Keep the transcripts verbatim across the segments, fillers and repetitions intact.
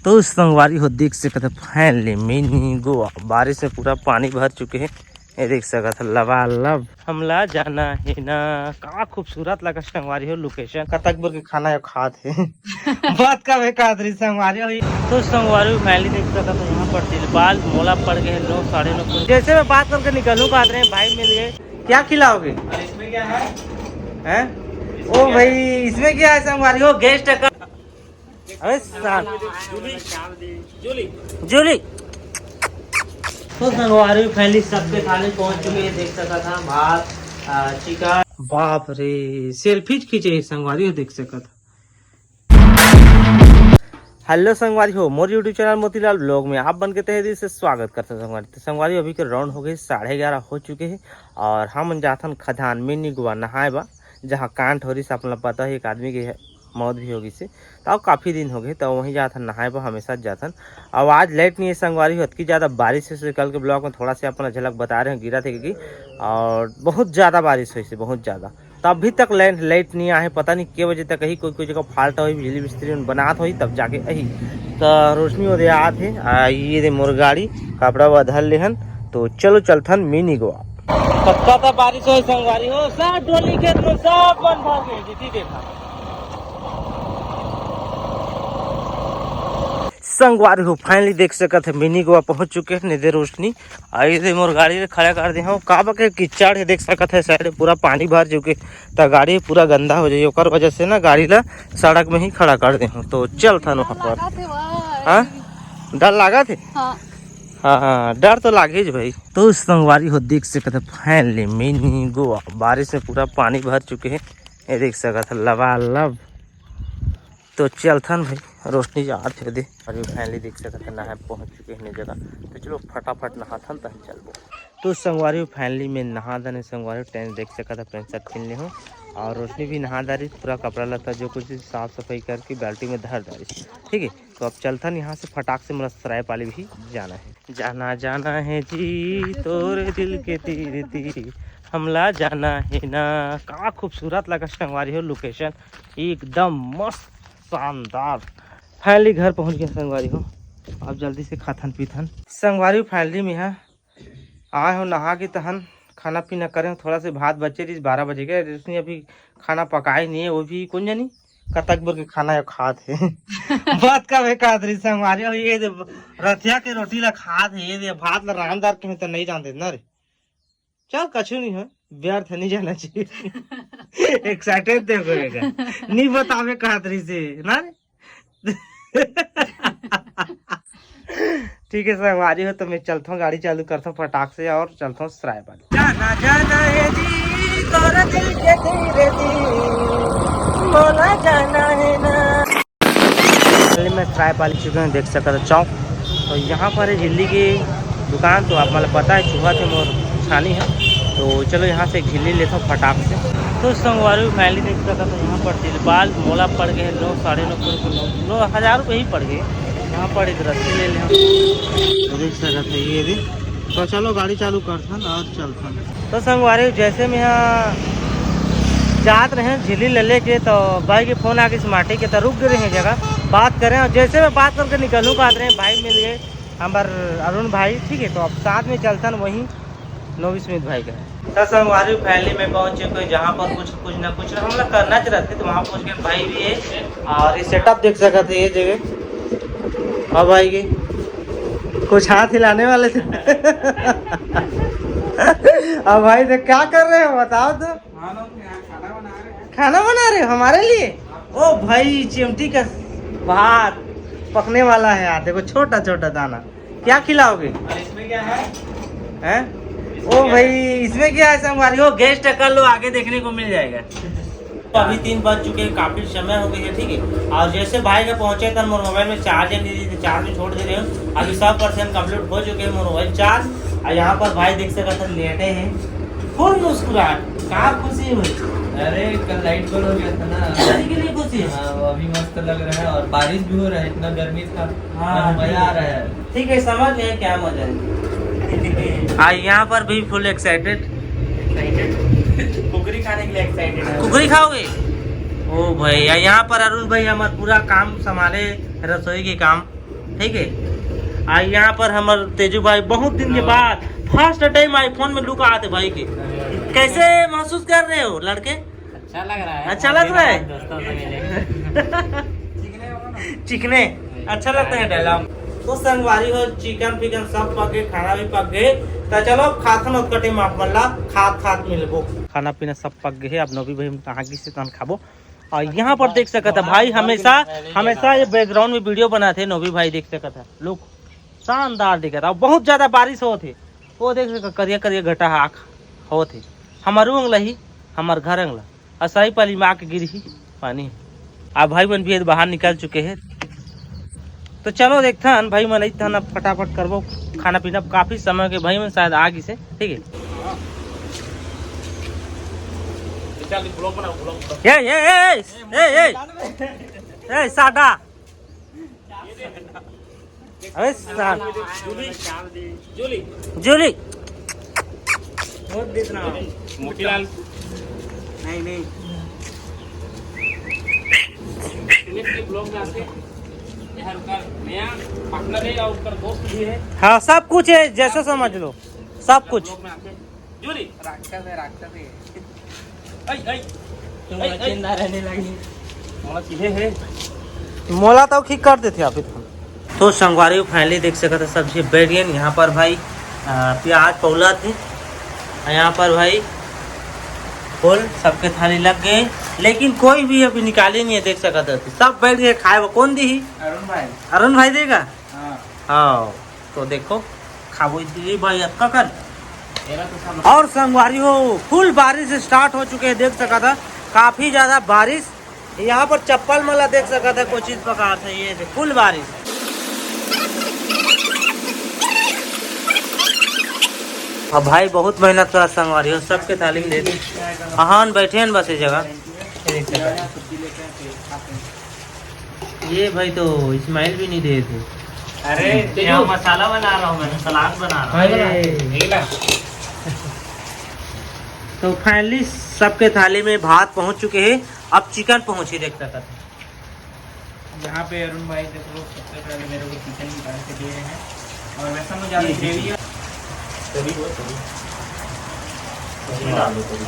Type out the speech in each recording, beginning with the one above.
तो संगवारी हो, देख सकत है, फाइनली मिनी गोवा, बारिश में पूरा पानी भर चुके हैं। ये देख सकत है, लबालब हमला जाना है ना। का खूबसूरत लगा संगवारी हो लोकेशन। कतक बोर के खाना है खात है। बात का वे खात रही संगवारी हो। तो संगवारी हो, फाइनली देख सकत है, यहाँ पर तिरपाल मोला पड़ गए नौ, साढ़े नौ सौ। जैसे मैं बात करके निकलूँ, बात रहे भाई मिल गए। क्या खिलाओगे? इसमें क्या है? हैं? ओ भाई, इसमें क्या है संगवारी हो? गेस्ट का अबे साल। जूली। जूली। तो संगवारी, फाइनली सबके थाली पहुंच चुके हैं। देख सकत है, भात, आ, चिकन। बाप रे, सेल्फीज खींचे हे संगवारी हो, देख सकत है। हेलो संगवारी हो, मोर YouTube चैनल मोतीलाल ब्लॉग में आप बन के तहे दिल से स्वागत करता हूं संगवारी। तो संगवारी, अभी के राउंड हो गए, साढ़े ग्यारह हो चुके हैं और हम जाथन खदान मिनी गोवा नहाए बा, जहां कांड हो रही से आप लोग पता है, एक आदमी के मौत भी हो गई से। तो अब काफ़ी दिन हो गए, तो वहीं जाथन नहाए बा, हमेशा जाथन। अब आज लाइट नहीं है संगवारी हो, अतकी ज़्यादा बारिश है, कल के ब्लॉग में थोड़ा सा अपना झलक बता रहे हैं, गिरा थे कि और बहुत ज़्यादा बारिश हुई से, बहुत ज़्यादा। तो अभी तक लाइट, लाइट नहीं आए, पता नहीं के बजे तक ही, कोई कोई जगह फाल्ट हुई, बिजली मिस्त्री मन बनात हुई, तब जाके अही। तो रोशनी ओदे आत है, आ, ये दे मोर गाड़ी, कपड़ा वा धर लेहन। तो चलो चलथन मिनी गोवा। कतका बारिश हो संगवारी हो, सब डोली खेत में सब मन भर गए, दीदी देखा। संगवारी हो, फाइनली देख सकत है, मिनी गोवा पहुंच चुके हैं। निदे रोशनी आई दे मोर गाड़ी ले खड़ा कर दे हूँ। का बके कीचड़ है, देख सकत है, साइड पूरा पानी भर चुके, त गाड़ी पूरा गंदा हो जाए, ओकर वजह से ना गाड़ी ला सड़क में ही खड़ा कर दे हूँ। तो चल थन वहाँ पर। लागत हे भाई। हाँ, डर लागत हे। हाँ। हाँ, हाँ, डर तो लागे ज भाई। तो संगवारी हो, देख सकत है, फाइनली मिनी गोवा, बारिश में पूरा पानी भर चुके हैं। ये देख सकत है, लबालब। तो चलथन भाई, रोशनी जात हे दे। और ये फाइनली देख सकत है, नहाए पहुंच चुके हैं जगह। तो चलो फटाफट नहाथन, तहन चलबो। तो संगवारी, फाइनली मैं नहा दने संगवारी, टेंट देख सकत है, पैंट शर्ट पहन ले हूँ। और रोशनी भी नहा डारी, पूरा कपड़ा लत्ता जो कुछ साफ सफाई करके बाल्टी में धर डारी। ठीक है, तो अब चलथन यहाँ से फटाक से, मोला सरायपाली भी जाना है। जाना जाना है जी तोरे दिल के तीर तीर, हमला जाना है ना। का खूबसूरत लगा संगवारी हो लोकेशन, एकदम मस्त, शानदार। फाइनली घर पहुँच गए संगवारी हो, अब जल्दी से खाथन पीथन संगवारी। फाइनली में यहाँ आए हो नहा के, तहन खाना पीना करे हो, थोड़ा से भात बचे रहिस बारह बजे के, रोशनी अभी खाना पकाए नहीं है, वो भी कौन जानी कतक बोर के खाना है खात है। बात का वे खात रही संगवारी हो, ये दे रथिया के रोटी ला खात है, ये दे भात ला रांधदार के तो नहीं रांधे ना रे। चल कछु नहीं हो, व्यर्थ नहीं जाना चाहिए। एक्साइटेड देखो ये का। नहीं बतावे खात रही से ना रे। ठीक है संगवारी हो, तो मैं चलता हूँ, गाड़ी चालू करता हूँ फटाक से और चलता हूँ सरायपाली। जाना जाना है जी तोरा दिल के धीरे धीरे, बोला जाना है ना। पहले मैं सरायपाली चुके हैं, देख सकते हो चौक। तो यहाँ पर है झिल्ली की दुकान, तो आप मतलब पता है चूहा थे मोर छानी है। तो चलो यहाँ से एक झिल्ली लेता हूँ फटाक से। तो संगवारी फाइनली देख सकते हो यहाँ पर तिरपाल मोला पड़ गए नौ, साढ़े नौ सौ रुपये, नौ, नौ हज़ार रुपये ही पड़ गए। यहाँ पर एक रस्सी ले लें। तो देख सकते हैं ये भी। तो चलो गाड़ी चालू करथन और चलथन। तो संगवारी जैसे मैं यहाँ जात रहे झिल्ली ले लेके, तो भाई के फोन आ गई माटी के, तो रुक गए रहे जगह बात करें। और जैसे मैं बात करके निकलूँ, बात रहे भाई मिल गए हमार अरुण भाई, ठीक है। तो अब साथ में चलथन वहीं नवी स्मिथ भाई का। तो संगवारी फाइनली मैं पहुंचे कोई जहाँ पर कुछ कुछ ना कुछ हमला करना चाहते, तो वहाँ पहुँच गए। भाई भी है और ये सेटअप देख सकते हैं, ये जगह। हाँ भाई की कुछ हाथ हिलाने वाले थे। अब भाई देख क्या कर रहे हो बताओ तो। खाना बना रहे हो हमारे लिए? ओ भाई चिमटी का भात पकने वाला है यार, देखो छोटा छोटा दाना। क्या खिलाओगे? और इसमें क्या है? हैं? ओ भाई, इसमें क्या है संगवारी हो, गेस्ट कर लो, आगे देखने को मिल जाएगा। तो अभी तीन बज चुके हैं, काफी समय हो गई है, ठीक है। और जैसे भाई के पहुंचे तो मोर मोबाइल में चार्ज नहीं दी थी, चार्ज में छोड़ दे रहे हो। अभी सौ परसेंट कंप्लीट हो चुके हैं मोर मोबाइल चार्ज। और यहाँ पर भाई देख सकते हैं लेटे हैं, फुल मुस्कुराहट। का खुशी हो? अरे कल लाइट गोल हो गया था ना। शादी के लिए खुशी है। हाँ, वो अभी मस्त लग रहा है और बारिश भी हो रहा है, इतना गर्मी था। हाँ, और मजा आ रहा है। ठीक है, समझ गए क्या मजा है। आ यहाँ पर भी फुल एक्साइटेड। एक्साइटेड। कुकरी खाने के लिए एक्साइटेड है। कुकरी खाओगे? ओ भाई, आ यहाँ पर अरुण भाई हमारा पूरा काम संभाले, रसोई के काम। ठीक है। आ, यहाँ पर हमर तेजू भाई बहुत दिन के बाद फर्स्ट टाइम आईफोन में लुक आते भाई के। कैसे महसूस कर रहे हो लड़के? अच्छा लग रहा है। अच्छा लग रहा है। दोस्तों से मिले। चिकने। अच्छा लगता है डायलॉग। तो संगवारी हो, चिकन फिकन सब पक गए, खाना भी पक गए। तो चलो, खाथन ओतका टाइम आप मन ला खात खात मिलबो। खाना पीना सब पक गए है। अब नोबी भाई कहाँ की से तहन खाबो। और यहाँ पर देख सकत है भाई, हमेशा हमेशा ये बैकग्राउंड में वीडियो बनाते हैं नोबी भाई, देख सकत है, लुक शानदार दिखत है। और बहुत ज्यादा बारिश होत है, वो देख सकत, करिया करिया घटा आख होत है। हमारू अंगला ही, हमार घर अंगला, असाई पाली में आके गिरही पानी। आ भाई मन भी बाहर निकल चुके हैं। तो चलो देखथन भाई मन, अइथन अब फटाफट करबो खाना पीना, काफी समय के भाई मन शायद आ गिसे। ठीक है। ये, ये, ये, ए, ए, ए, ए, साडा। अबे साडा। जूली। जूली। मोतीलाल। नहीं, नहीं। ब्लॉग में आके यार, ओकर नया पार्टनर है और ओकर दोस्त भी है। हाँ, सब कुछ है, जैसे समझ लो, सब कुछ। ब्लॉग में आके जूली। राक्षस है, राक्षस है। आई, आई। तुम आई, आई। चिंता रहने लगी। मोला चीजें है। मोला तो ठीक कर देते आप इतना। तो संगवारी, फाइनली देख सकत है, सब झन बैठ गए। यहाँ पर भाई, आ, प्याज पौला थे, और यहाँ पर भाई फूल सबके थाली लग गए, लेकिन कोई भी अभी निकाले नहीं है। देख सकत है, सब बैठ गए खाए। वो कौन दी? अरुण भाई। अरुण भाई देगा। हाँ। हाँ, तो देखो, खाबो जी भाई, अतका कन। और संगवारी हो, फुल बारिश स्टार्ट हो चुके हैं, देख सकत है, काफी ज्यादा बारिश। यहाँ पर चप्पल मला देख सकत है, कोई चीज पकड़त है, ये देख, फुल बारिश। अब भाई बहुत मेहनत करा संगवारी हो, सबके थाली में दे दे। अहान बैठे हैं बस ये जगह। ये भाई तो स्माइल भी नहीं दे थे। अरे, यहाँ मसाला बना रहा हूँ मैं, सलाद बना रहा हूँ। अरे। तो फाइनली सबके थाली में भात पहुँच चुके हैं। अब चिकन पहुँची, देख सकत है। यहाँ पे अरुण भाई देख लो, सबसे पहले मेरे को चिकन निकाल के दे रहे हैं। और वैसा मैं ज़्यादा जी, जी, ग्रेवी जी। है। तभी वो, तभी। तभी डाल दो, तभी।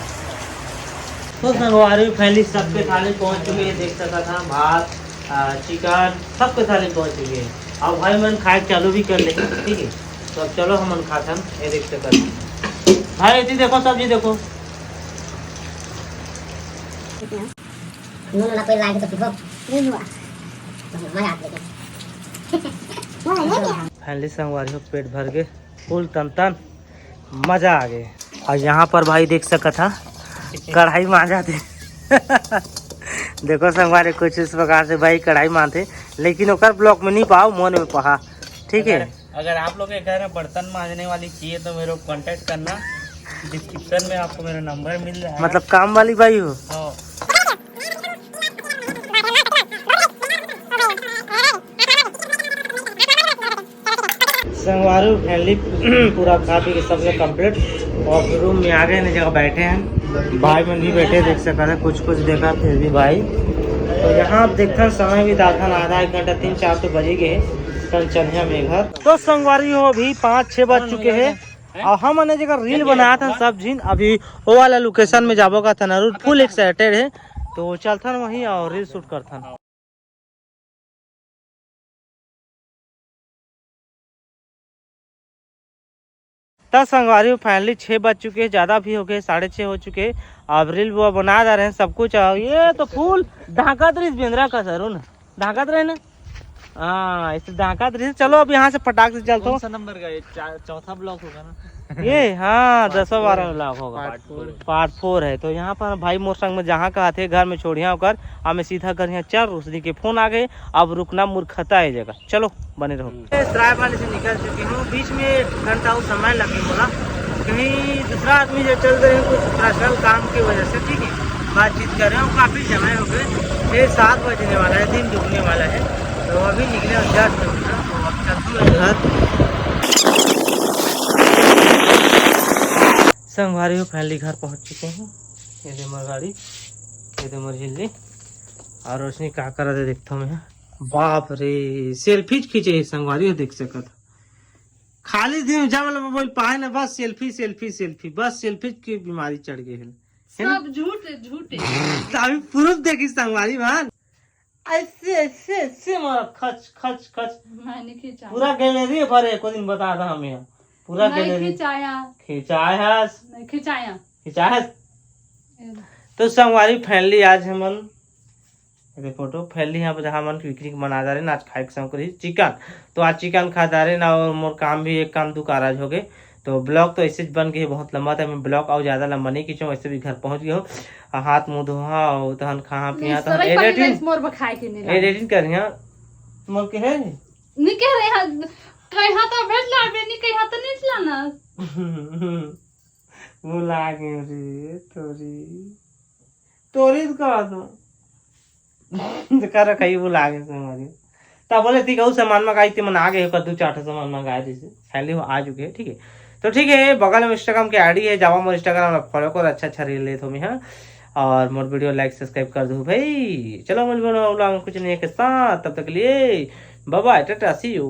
तो संगवारी, फाइनली सबके थाली पहुँच चुके हैं, देख सकत है, भात, आ, चिकन, सबके थाली पहुँच चुके हैं। अब भाई मन खाए चालू भी कर लेंगे, ठीक है। तो अब चलो हमन खाथन, ये देख सकत है। भाई, इतनी देखो, सब्जी देखो। नून वाला कोई लागे तो पीबो। नहीं हुआ। मजा आत लेकिन। फाइनली संगवारी हो, पेट भर के फुल तन तन मजा आ गए। और यहाँ पर भाई देख सकत हा, कढ़ाई मांजा थे। देखो संगवारी, कुछ इस प्रकार से भाई कढ़ाई मांजथे, लेकिन ओकर ब्लॉग में नहीं पाओ, मोन में पहा, ठीक है। अगर आप लोग के घर में बर्तन मांजने वाली चाहिए तो मेरे को कॉन्टैक्ट करना, डिस्क्रिप्शन में आपको मेरा नंबर मिल रहा है। मतलब काम वाली बाई हो? हाँ। संगवारी, फाइनली पूरा खा पी के सब लोग कंप्लीट और रूम में आ गए, नई जगह बैठे हैं। भाई मन भी बैठे, देख सकत है, कुछ कुछ देखा, फिर भी भाई। तो यहाँ आप देखथन, समय भी दाथन, आधा एक घंटा, तीन चार तो बजे गए। कन चनिया में घर। तो संगवारी हो, अभी पाँच छः बज चुके हैं और हम ने जगह रील बनाया था सब झिन, अभी वो वाला लोकेशन में जाबो का थन, अरुण फुल एक्साइटेड है। तो चलथन वहीं और रील शूट करथन। त संगवारी हो, फाइनली छः बज चुके हैं, ज़्यादा भी हो गए, साढ़े छः हो चुके हैं। अब रील वो बना जा रहे हैं सब कुछ। और ये तो फुल ढांकत रहिस बेंदरा का सरू ना, ढांकत रहे ना। हाँ, इसे ढांकत रहिस। चलो अब यहाँ से फटाक से चलता हूँ। कौन सा नंबर का ये? चार, चौथा ब्लॉग होगा ना? ये, हाँ, दसवा बारह ब्लॉग होगा। पार्ट फोर। पार्ट फोर है। तो यहाँ पर भाई मोर संग में जहाँ का आथे, घर में छोड़िया ओकर, हमें सीधा घर यहाँ चल, रोशनी के फोन आ गए। अब रुकना मूर्खता है जगह। चलो, बने रहो। हम्म। मैं सराय पानी से निकल चुकी हूँ, बीच में एक घंटा वो समय लगे बोला, कहीं दूसरा आदमी जो चल रहे हैं कुछ पर्सनल काम की वजह से, ठीक है, बातचीत कर रहे हो, काफ़ी समय हो गए। छः सात बजने वाला है, दिन डूबने वाला है, तो अभी निकले और जस्ट, तो अब चलते हैं घर। संगवारी हो, फाइनली घर पहुँच चुके हैं। ये दे मोर गाड़ी, ये दे मोर झिल्ली, और रोशनी का करा दे देखता हूँ मैं। बाप रे, सेल्फीज खींचे हे संगवारी हो, देख सकत हो। खाली दिन जब ले मोबाइल पाए ना, बस सेल्फी, सेल्फी, सेल्फी, बस सेल्फीज की बीमारी चढ़ गई है। है ना? सब झूठ है, झूठ है। तो अभी प्रूफ देखी संगवारी भान, ऐसे ऐसे ऐसे मारा, खच खच खच। मैंने खींचा। पूरा गैलरी भरे, एको दिन बता दा हम यहाँ, पूरा नहीं गैलरी खिंचाया। खिंचाए हस, नहीं खिंचाया। खिंचाए हस। ए, तो संगवारी, फाइनली आज हमन, अरे, फोटो फाइनली यहाँ पर जहाँ हमन पिकनिक मना जा रहे ना, आज खाए के शौक रही चिकन। तो आज चिकन खा जा रहे ना, और मोर काम भी एक काम दू कारज हो गए। तो ब्लॉग तो ऐसे बन गए बहुत लंबा, तो मैं ब्लॉग और ज़्यादा लंबा नहीं खींचूँ, वैसे भी घर पहुँच गए हो। आ, हाथ मुँह धोहा और तहन खाहा पिया, तहन सराई पानी एडिटिंग, राइस मोर बखाए के नहीं लागे। एडिटिंग करिहा। मोर के है, नहीं कह रहे हैं, कहीं तो भेज लाबे, नहीं कहीं तो नहीं लाना। वो लागे रे तोरी, तोरी तो कह दो। तो कर रखा, वो लागे संगवारी। तब बोले, ठीक है, वो सामान मंगाई थी, मन आ गए, कर दू चार ठो सामान मंगाए जैसे, फाइनली वो आ चुके हैं, ठीक है। तो ठीक है, बगल में इंस्टाग्राम के आईडी है, जावा मोर इंस्टाग्राम में फॉलो कर, अच्छा अच्छा रील लेत हो मैं, हाँ। और मोर वीडियो लाइक सब्सक्राइब कर दो भाई। चलो मिल बोलो कुछ नहीं के साथ, तब तक के लिए बाय बाय, टाटा, सी यू।